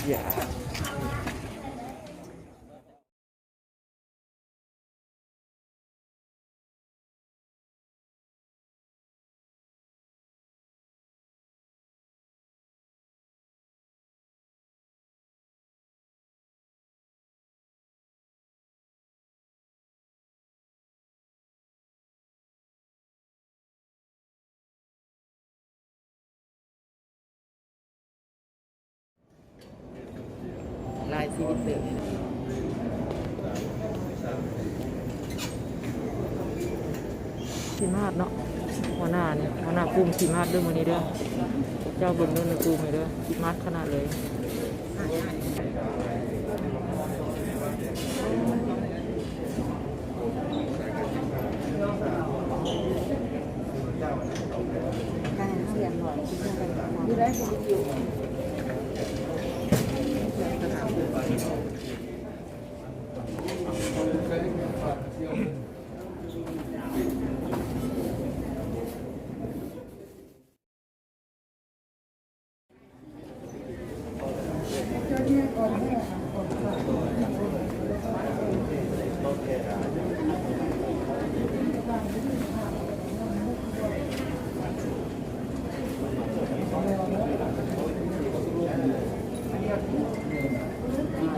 ຫຼາຍຊີວິດເຕີບ. ຊິມາດເນາະ ຫົວໜ້ານີ້ ຫົວໜ້າກຸ່ມຊິມາດເດີ້ມື້ນີ້ເດີ້. ເຈົ້າເບິ່ງເດີ້ໃນກຸ່ມນີ້ເດີ້ ຊິມາດຂະໜາດເລີຍ.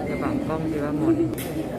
ຈະບັງກ້ອງທີ່ວ່າໝໍນີ້.